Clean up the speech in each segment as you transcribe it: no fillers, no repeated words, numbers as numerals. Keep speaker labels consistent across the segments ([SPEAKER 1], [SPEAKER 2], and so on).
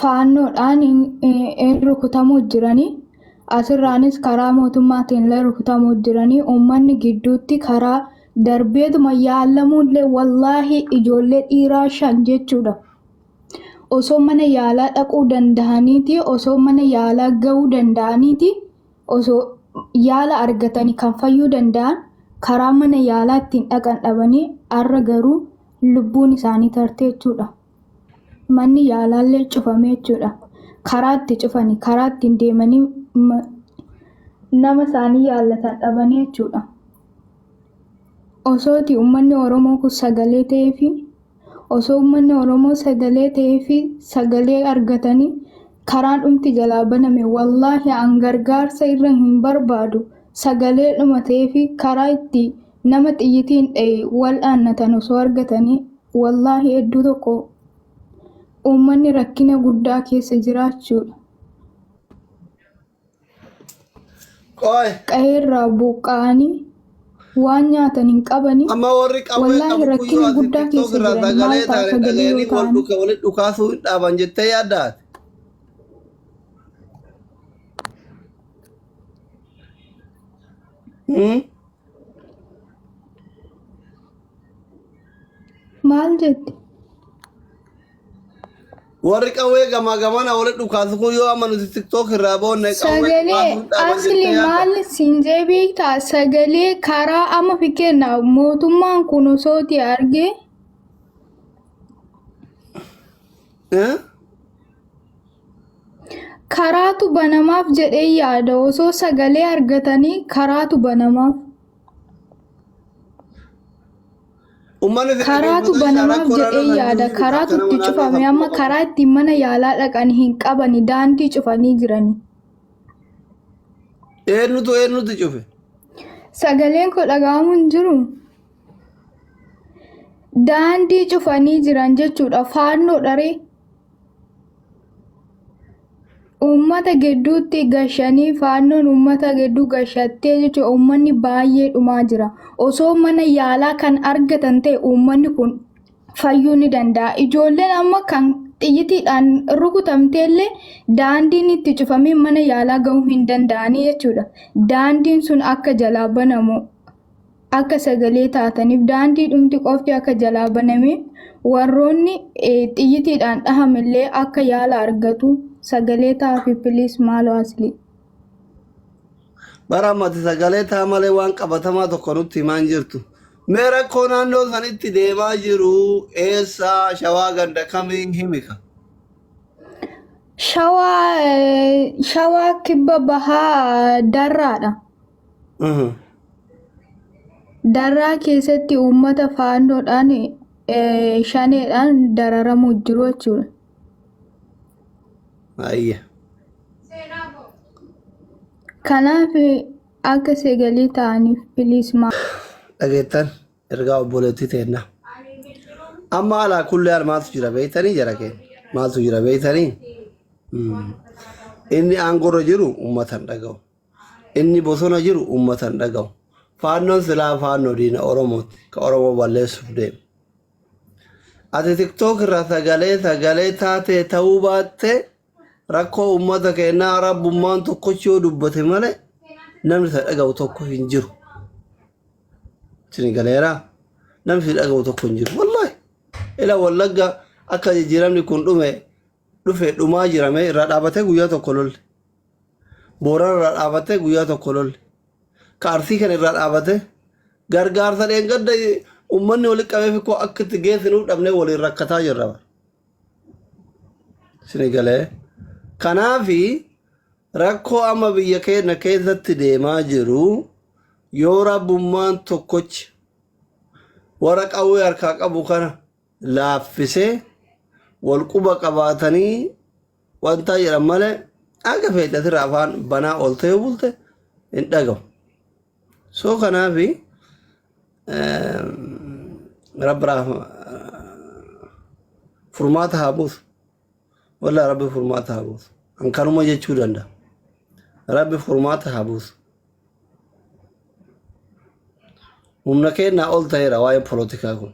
[SPEAKER 1] Faannoodhaan hin rukutamuu jiranii. Asirraanis karaa mootummaatiin illee rukutamuu jiranii. Uummanni gidduutti karaa darbeetuma yaalamuullee wallaahi ijoollee dhiiraa 5 jechuudha. Osoo mana yaalaa dhaquu danda'aniiti, osoo mana yaalaa ga'uu danda'aniiti, osoo yaala argatanii kan fayyuu danda'an karaa mana yaalaa ittiin dhaqan dhabanii har'a garuu lubbuun isaanii tarte jechuudha. Manni yaalaallee cufame jechuudha. Karaa itti cufanii, karaa ittiin deemanii nama isaanii yaallatan dhabanii jechuudha. Osooti uummanni Oromoo kun sagalee ta'eefi osoo uummanni Oromoo sagalee ta'eefi sagalee argatanii karaan dhumti jalaa baname wallaahi an gargaarsa irra hin barbaadu sagalee dhuma ta'eefi karaa itti nama xiyyitiin dha'e wal'aannatan osoo argatanii wallaahi hedduu tokko uummanni rakkina guddaa keessa jiraachuudha.
[SPEAKER 2] Qoy.
[SPEAKER 1] Qa'eerraa buqqa'anii waan nyaatan hin qabanii
[SPEAKER 2] Amma warri qawwee
[SPEAKER 1] wallaahi
[SPEAKER 2] qabu kun yoo
[SPEAKER 1] rakkina
[SPEAKER 2] asi
[SPEAKER 1] guddaa
[SPEAKER 2] TikTok
[SPEAKER 1] keessa
[SPEAKER 2] irraa
[SPEAKER 1] jiran maal
[SPEAKER 2] sagalee
[SPEAKER 1] ta'a
[SPEAKER 2] taane
[SPEAKER 1] sagalee yoo
[SPEAKER 2] dhagayanii wal
[SPEAKER 1] ta'an.
[SPEAKER 2] dhuka walitti dhukaasuu hin dhaaban jettee yaaddaa ati? Hmm?
[SPEAKER 1] Maal jette?
[SPEAKER 2] Warri qawwee gamaa gamana walitti dhukaasu kun yoo amma nuti TikTok irraa boonne qawwee
[SPEAKER 1] Sagalee
[SPEAKER 2] dhukaasuu hin dhaaban
[SPEAKER 1] asli
[SPEAKER 2] jettee yaadda?
[SPEAKER 1] maal siin jee beektaa? Sagalee karaa amma fakkeenya mootummaan kun osooti argee
[SPEAKER 2] Eh?
[SPEAKER 1] karaatu banamaaf jedhee yaada. Osoo sagalee argatanii karaatu banamaaf.
[SPEAKER 2] Uummanni si
[SPEAKER 1] Karaatu
[SPEAKER 2] dhaggeeffata jira
[SPEAKER 1] banamaaf
[SPEAKER 2] rakkoo
[SPEAKER 1] jedhee
[SPEAKER 2] naannoo san
[SPEAKER 1] yaada.
[SPEAKER 2] jiru akka
[SPEAKER 1] Karaatu
[SPEAKER 2] nama
[SPEAKER 1] itti
[SPEAKER 2] naannoo
[SPEAKER 1] cufame
[SPEAKER 2] san
[SPEAKER 1] amma
[SPEAKER 2] quba qabu.
[SPEAKER 1] karaa ittiin mana yaalaa dhaqan hin qabani. Daandii cufanii jirani.
[SPEAKER 2] Eenyutu eenyutu cufe?
[SPEAKER 1] Sagaleen koo dhaga'amu hin jiru. Daandii cufanii jiran jechuudha. Faannoo dharee. Uummata gidduutti gashanii faannoon uummata gidduu gashattee jechuudha. Uummanni baay'ee dhumaa jira. Osoo mana yaalaa kan argatan ta'e uummanni kun fayyuu ni danda'a. Ijoolleen amma kan xiyyitiidhaan rukutamteellee daandiin itti cufamee mana yaalaa gahuu hin danda'anii jechuudha. Daandiin sun akka jalaa banamu akka sagalee taataniif daandii dhumti qofti akka jalaa banamee warroonni xiyyitiidhaan dhahamillee akka yaala argatu sagalee ta'aafi please maaloo asli.
[SPEAKER 2] Bara ammati sagalee taa malee waan qabatamaa tokko nutti himaa hin jirtu. Mee rakkoo naannoo sanitti deemaa jiru eessa shawaa ganda kamiin himika?
[SPEAKER 1] Shawaa shawaa kibba bahaa darraadha. Darraa keessatti uummata faannoodhaan shaneedhaan dararamu jiru jechuudha.
[SPEAKER 2] Ayya.
[SPEAKER 1] Kanaaf akka sagalee ta'aniif please maa.
[SPEAKER 2] Dhageettan ergaa obboleettii teenna. Amma alaa kullee haal maaltu jira beektanii jara keenya? Maaltu jira beektanii? Inni aangorra jiru uummata hin dhaga'u. Inni bosona jiru uummata hin dhaga'u. Faannoon silaa faannoo diina Oromooti. Ka Oromoo balleessuuf deemu. Ati tiktook irraa sagalee sagalee taatee ta'uu baatte rakkoo uummata keenyaa rabbummaan tokkochi yoo dubbate malee namni isa dhaga'u tokko hin jiru. Isin galeeraa namni si dhaga'u tokko hin jiru. Wallaahi. Ila wallagga akka jijjiiramni kun dhume dhufe dhumaa jirame irraa dhaabatee guyyaa tokko lolle. Boorana irraa dhaabatee guyyaa tokko lolle. Ka Arsii kana irraa dhaabatee gargaarsa dheengadda uummanni walitti qabee fi koo akka itti geessinuuf dhabnee waliin rakkataa jirra. Isin galee. Kanaafi rakkoo amma biyya keenya keessatti deemaa jiru yoo rabbummaan tokkochi warra qawwee harkaa qabu kana laaffisee wal quba qabaatanii wantaa jedhan malee akka feete asirra afaan banaa ooltee yoo bulte hin dhagahu. So kanaafi rabbi furmaata haa buusu. Wallah rabbi furmaata haa buusu. An kanuma jechuu danda'a. Rabbi furmaata haa buusu. Humna keenyaa ol ta'eera waa'ee polotikaa kun.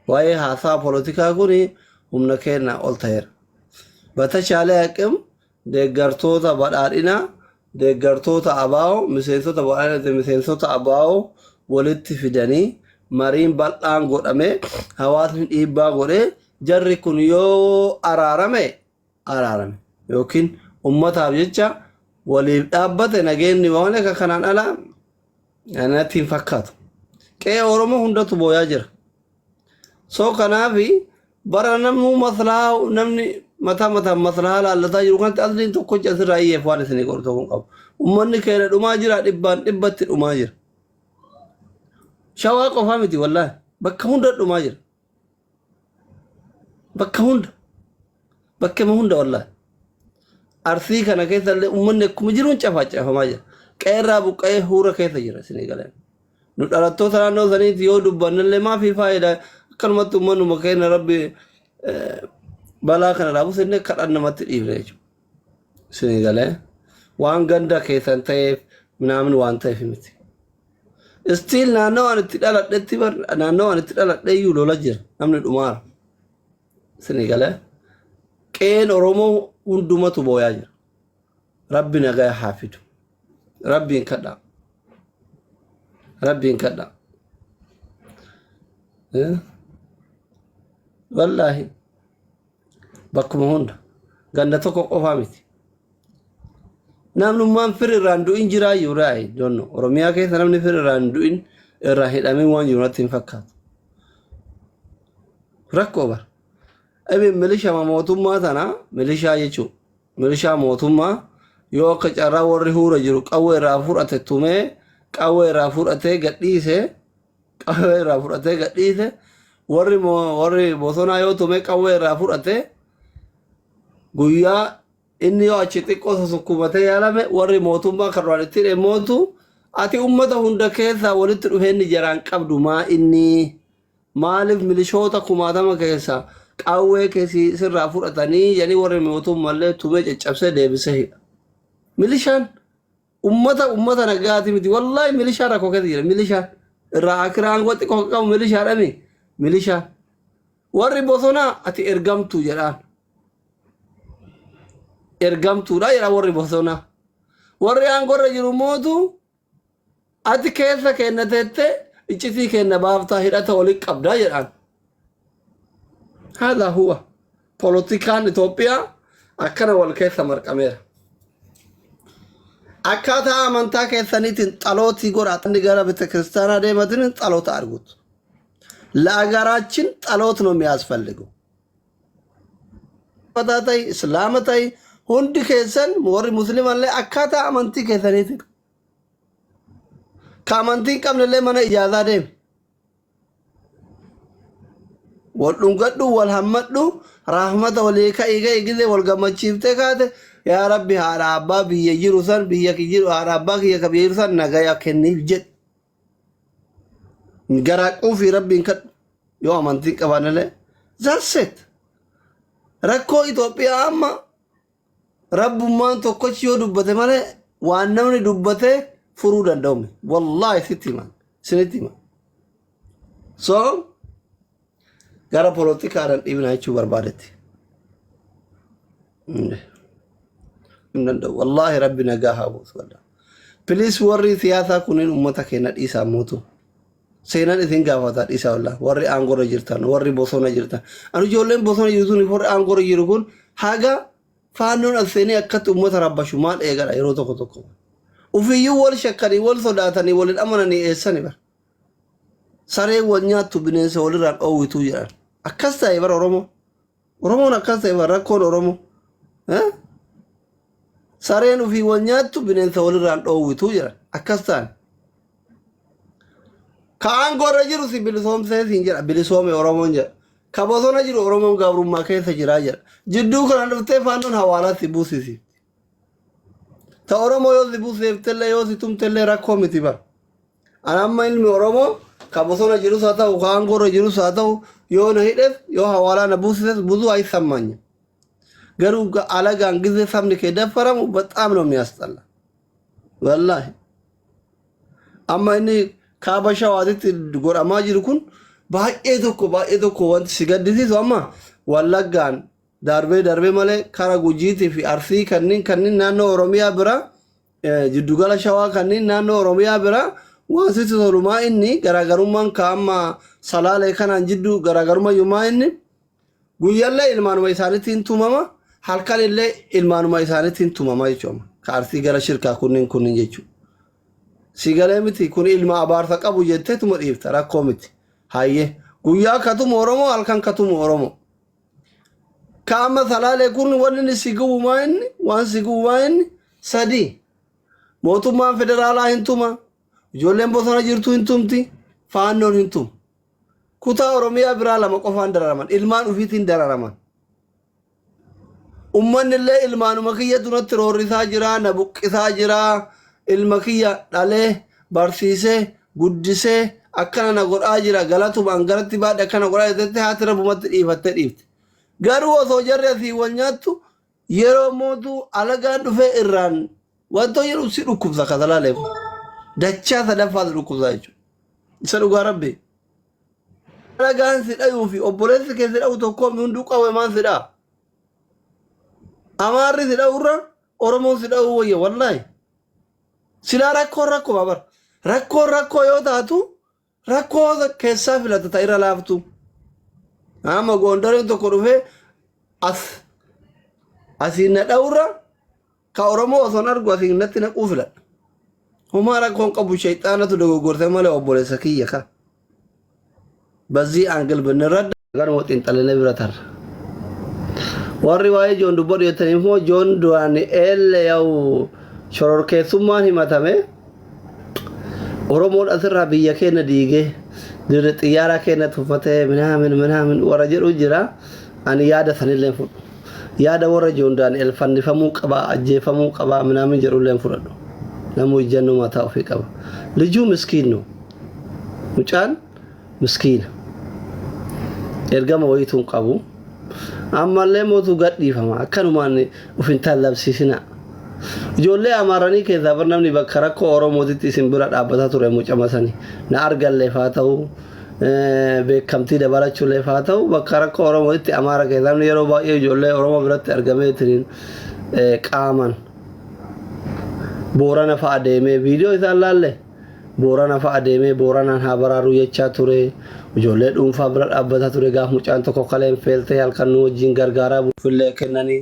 [SPEAKER 2] Waa'ee haasaa polotikaa kun Humna keennaa ol taheera. Batachaalee aqim deeggartoota badhaadhinaa, deeggartoota ABO, miseensota badhaadhinaa, miseensota ABO walitti fidanii mariin bal'aan godhamee, hawaasni dhiibbaa godhee, jarri kun yoo araarame araarame yookiin ummataaf jecha waliif dhaabbate nageenyi waan akka kanaan ala natti hin fakkaatu. Qe'ee Oromoo hundatu booyaa jira. So kanaafi bara namuu maslahaa, namni mataa mataan maslahaa laallataa jiru kanatti asliin tokkochi asirraa iyyeef waan isinii godhu tokko hin qabu. Uummanni keenya dhumaa jira, dhibbaan dhibbatti dhumaa jira. Shawaa qofaa miti, wallaahi bakka hunda dhumaa jira. Bakka hunda. Bakkema hunda wallaahi. Arsii kana keessa illee uummanni akkuma jiruun cafaacafamaa jira. Qeerraa buqqa'ee huura keessa jira isinii galeen. Nu dhalattoota naannoo saniiti yoo dubbannellee maafii faayidaa, akkanumatti uummanuma keenya rabbi balaa kana dhaabus inni kadhan namatti dhiifne jechuudha. Isinii galee waan ganda keessan ta'eef minaamin waan ta'eef miti. Still naannoo ani itti dhaladhetti bar, naannoo ani itti dhaladhe iyyuu lola jira, namni dhumaara. Isinii galee qe'een Oromoo hundumatu booyaa jira. Rabbi nagaa haa fidu. Rabbiin kadhaa. Rabbiin kadhaa. Wallaahi bakkuma hunda, ganda tokko qofaa miti. Namnummaan fir irraan du'in jiraa jiru raayi donno. Oromiyaa keessa namni fir irraan du'in irraa hidhamee waan jiru natti hin fakkaatu. Rakkoo bara. Ebi milishaa mootummaa tana, milishaa jechuun milishaa mootummaa, yoo akka carraa warri huura jiru qawwee irraa fudhate tumee, qawwee irraa fudhatee gadhiise, qawwee irraa fudhatee gadhiise, warri bosonaa yoo tumee qawwee irraa fudhate, guyyaa inni yoo achi xiqqoo sosokkumatee yaalame, warri mootummaa kan duraan itti hidhe mootu ati ummata hunda keessaa walitti dhufee inni jaraan qabdu maa, inni maaliif milishoota kumaatama keessaa qawwee keessi sirraa fudhatanii jedhanii, warri mootummaallee tumee caccabsee deebisee hidha. Milishaan ummata nagaati miti, wallaahi milishaan rakkoo keessa jira. Milishaan irraa akiraa aangoo xiqqoo kan qabu milishaadhami. Milishaan warri bosonaa ati ergamtuu jedhaan, ergamtuudha jedha warri bosonaa. Warri aangoo irra jiru mootu ati keessa kenna teette iccitii kenna baaftaa, hidhata walitti qabdaa jedhaan. Haadha huwa polotikaan Itoophiyaa akkana wal keessa marqameera. Akkaataa amantaa keessaniitiin xalootii godhaa. Inni gara ቤተ ክርስቲያና deematiin ጸሎት አድርጉት። ለአገራችን ጸሎት ነው የሚያስፈልገው። Ta'i Islaama ta'i, hundi keessan warri Musliimallee akkaataa amantii keessaniitiin, ka amantii hin qabnellee mana ijaazaa deemi. Wal dhungadhu, wal hammadhu, rahmata walii ka'ii ka'ii gizee wal gammachiiftee kaate, yaa Rabbi, haadha abbaa biyya jiru san, biyya jiru, haadha abbaa kiyya ka biyya jiru san nagaya kenniif jedhi. Garaa quufii Rabbiin kadhu yoo amantii hin qabaannellee. That's it. Rakkoo Itoophiyaa amma rabbummaan tokkochi yoo dubbate malee waan namni dubbate furuu danda'u. Wallaahi sitti himan. Isinitti himan. So gara poolotikaadhaan dhiibna jechuu barbaadetti. Hin danda'u. Wallaahi Rabbi nagaa haa buusu. Wallaahi. Please, warri siyaasaa kunneen uummata keenya dhiisaa mootu. Seenaan isin gaafataa, dhiisaa wallaahi. Warri aangorra jirtan, warri bosona jirtan. Ani ijoolleen bosona jirtu sun, warri aangorra jiru kun haga faannoon as seenee akkatti uummata rabbashu maal eegadha yeroo tokko tokko. Ufiyyuu wal shakkanii, wal sodaatanii, waliin amananii eessani bara. Saree wal nyaattu bineensa walirraan dhoowwituu jedhan. Akkas ta'e bara Oromoo. Oromoon akkas ta'e bara, rakkoon Oromoo. Sareen ofii wal nyaattu bineensa walirraan dhoowwituu jedhan. Akkas ta'an. Ka aangoo irra jiru si bilisoomsee siin jedha. Bilisoome Oromoon jedha. Ka bosona jiru Oromoon gabrummaa keessa jiraa jedha. Jidduu kana dhuftee faannoon hawaalaa si buusisi. Ta Oromoo yoo si buuseeftellee, yoo si tumtellee rakkoo miti bara. Ani amma ilmi Oromoo ka bosona jirus haa ta'u, ka aangoo irra jirus haa ta'u, yoo na hidhes, yoo hawaalaa na buusises ብዙ አይሰማኝም። Garuu alagaan ጊዜ sabni kee daffaramu በጣም ነው የሚያስጠላ። Wallaahi. Amma inni kaaba Shawaatitti godhamaa jiru kun baay'ee tokko, baay'ee tokko wanti si gaddisiisu amma Wallaggaan darbee darbee malee kara Gujiitii fi Arsii kanneen kanneen naannoo Oromiyaa bira, jiddugala Shawaa kanneen naannoo Oromiyaa bira waan sitti tolumaa inni garaagarummaan ka amma Salaalee kanaan jidduu garaagarummaa yumaa inni guyyallee ilmaanuma isaaniitiin tumama, halkanillee ilmaanuma isaaniitiin tumama jechuudha. Ka Arsii gara shirkaa kunniin kunniin jechuudha. Si galee miti kun ilma abaarsa qabu jetteetuma dhiifta, rakkoo miti. Hayyee, guyyaa katumu Oromoo, halkan katumu Oromoo. Ka amma Salaalee kun wanni inni si gubu maa inni waan si gubu maa inni sadii mootummaan federaalaa hin tuma, ijoolleen bosona jirtu hin tumti, faannoon hin tumu. Kutaa Oromiyaa biraa lama qofaan dararaman, ilmaan ofiitiin dararaman. Ummanni illee ilmaanuma kiyya duratti roorrisaa jira, na buqqisaa jira, ilma kiyya dhalee barsiisee guddisee akkana na godhaa jira, galatuma an garatti baadhe akkana godhaa jettee haati rabbumatti dhiifattee dhiifte. Garuu osoo jarri asii wal nyaattu yeroo mootuu alagaan dhufee irraan wantoo jedhu si dhukkubsa ka Salaalee kun. Dachaa sadaffaa si dhukkubsa jechuudha. Isa dhugaa rabbi. Alagaan si dhayuu fi obboleessi kee si dhahu tokkoo hunduu qawwee maan si dhaha. Amaarri si dhahurra Oromoon si dhahuu wayya wallaahi. Silaa rakkoon rakkoo bara. Rakkoon rakkoo yoo taatu rakkoo keessaa filata ta irra laaftu. Amma Gondoreen tokko dhufee as asiin na dhahurra ka Oromoo osoo hin argu asiin natti naquu filadha. Homaa rakkoon qabu, shayxaanatu dogoggorse malee obboleessa kiyya ka. በዚህ angle ብንረዳ ganuma xiinxalinee bira tarra. Warri waa'ee Joon dubbadhu jettanii immoo Joon Daani'eel yaa'u shororkeessummaan himatame. Oromoon asirraa biyya keenya diigee dirre xiyyaaraa keenya tuffatee minaamin minaamin warra jedhu jira. Ani yaada sanillee hin fudhu. Yaada warra Joon Daani'eel fannifamuu qabaa, ajjeefamuu qabaa minaamin jedhullee hin fudhadhu. Namuu ijjannoo mataa ofii qaba. Lijuu miskiin nu. Mucaan miskiina. Ergama wayituu hin qabu. Ammallee mootuu gadhiifama. Akkanumaan of hin tallabsiisina. Ijoollee Amaaranii keessaa bar namni bakka rakkoo Oromootitti isin bira dhaabbataa ture mucama sani. Na argalleef haa ta'u, beekamtii dabalachuulleef haa ta'u, bakka rakkoo Oromootitti Amaara keessaa namni yeroo baay'ee ijoollee Oromoo biratti argameetiin qaaman Boorana fa'a deemee viidiyoo isaan laalle, Boorana fa'a deemee Booranaan haa baraaruu jechaa ture. Ijoollee dhuunfaa bira dhaabbataa ture gaaf mucaan tokko kaleen feeltee halkan nu wajjin gargaaraa bulfillee kennanii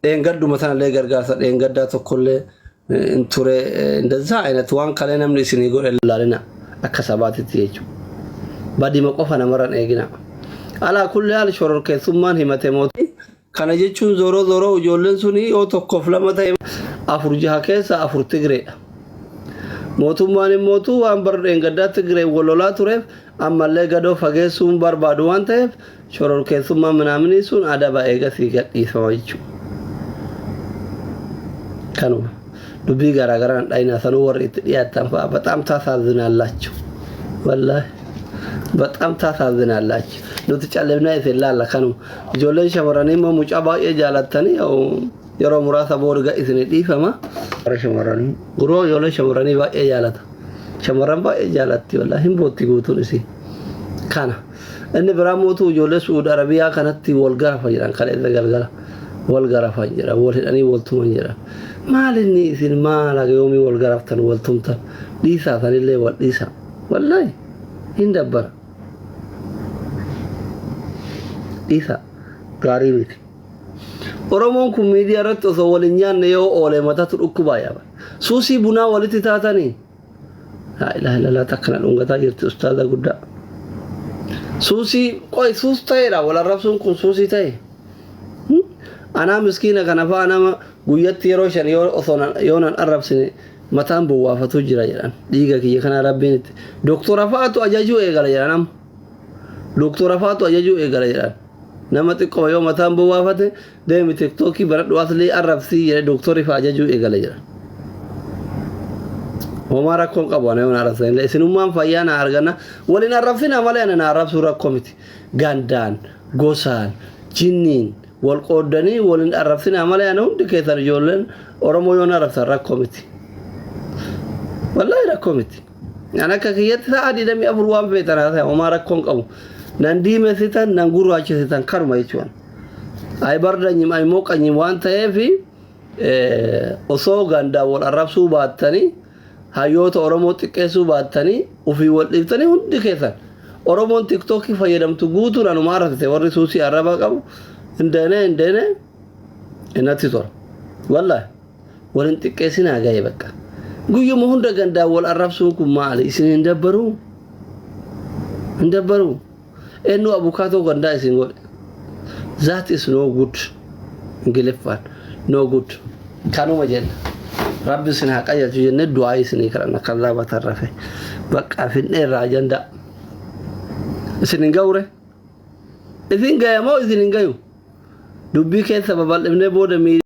[SPEAKER 2] dheengadduma sanallee gargaarsa dheengaddaa tokkollee hin ture. እንደዛ አይነት waan kalee namni isinii godhe laalina akka sabaatitti jechuudha. Badima qofa namarran eegina. Alaa kulli haal shororkeessummaan himate mootii. Kana jechuun zoroo zoroo ijoolleen suni yoo tokkoof lama ta'e afur jaha keessa afur Tigreedha. Mootummaan immootu waan bara dheengaddaa Tigreen wal lolaa tureef ammallee gadoo fageessuun barbaadu waan ta'eef shororkeessummaa minaaminii sun adaba eegasii gadhiifama jechuudha. Kanuma dubbii garaagaraan dhayinaa sanuu warri itti dhiyaattan fa'a በጣም ታሳዝናላችሁ። Wallaahi በጣም ታሳዝናላችሁ። Nuti callifnee isin laalla kanuma. Ijoolleen shamarranii immoo mucaa baay'ee jaalattanii yeroo muraasa booda isin dhiifama. Warra shamarranii guroo ijoollee shamarranii baay'ee jaalata. Shamarran baay'ee jaalatti, wallaahi hin bootti guutuun isii. Kana. Inni biraa mootuu ijoollee Su'uud Arabiyaa kanatti wal garafa jedhan, kaleessa galgala. Wal garafan jedhan, wal hidhanii wal tuman jedhan. Maal inni isin maal haga yoomii wal garaftan wal tumtan? Dhiisaa, sanillee wal dhiisaa. Wallaahi hin dabbara. Dhiisaa, gaarii miti. Oromoon kun miidiyaa irratti osoo wal hin nyaanne yoo oole matatu dhukkubaa yaaba. Suusii bunaa walitti taatanii. Laa ilaaha illallah, takkana dhungataa jirti ustaaza guddaa. Suusii qoy suus ta'eedha, wal arrabsuun kun suusii ta'e. Anaa miskiina kana fa'a nama guyyatti yeroo 5 yoo osoo yoo nan arrabsine mataan bowwaafatu jira jedhan. Dhiiga kiyya kana rabbiin itti. Doktora fa'atu ajajuu eegala jedhan amma. Doktora fa'atu ajajuu eegala jedhan. Nama xiqqoo yoo mataan bowwaafate deemi tiktookii baradhu aslii arrabsii jedhe doktorri fa'a ajajuu eegala jedhan. Homaa rakkoon qabu ana yoo na arrabsan illee, isinummaan fayyaa na arganna waliin arrabsina malee ana na arrabsuu rakkoo miti. Gandaan, gosaan, jinniin wal qooddanii waliin arrabsinaa malee ana hundi keessan ijoolleen Oromoo yoo na arrabsan rakkoo miti. Wallaahi rakkoo miti. An akka kiyyatti sa'a 24 waan feetan haasa'e, homaa rakkoon qabu. Nan diimessitan, nan gurraachisitan, kanuma jechuudha. Ayibardanyim ayimoqanyim waan ta'eef osoo gandaan wal arrabsuu baattanii, hayyoota Oromoo xiqqeessuu baattanii, ofii wal dhiiftanii, hundi keessan Oromoon TikTokii fayyadamtu guutuun anuma arrabsite. Warri suusii arrabaa qabu hindeene hindeene inatti tola. Wallaahi waliin xiqqeessinaa, ga'e bakka. Guyyuma hunda gandaan wal arrabsuun kun maali? Isin hin dabbaruu? Hin dabbaruu? Eenyu abukaatoo gandaa isin godhe? That is no good. Ingiliffaan no good. Kanuma jenna. Rabbi isin haa qajeelchu jennee du'aa isinii kadhanna kan lama tarrafe. Bakka finneerraa ajandaa. Isin hin ga'ure? Isin gaya moo isin hin gayu? Dubbii keessa babal'ifnee booda miidhaa.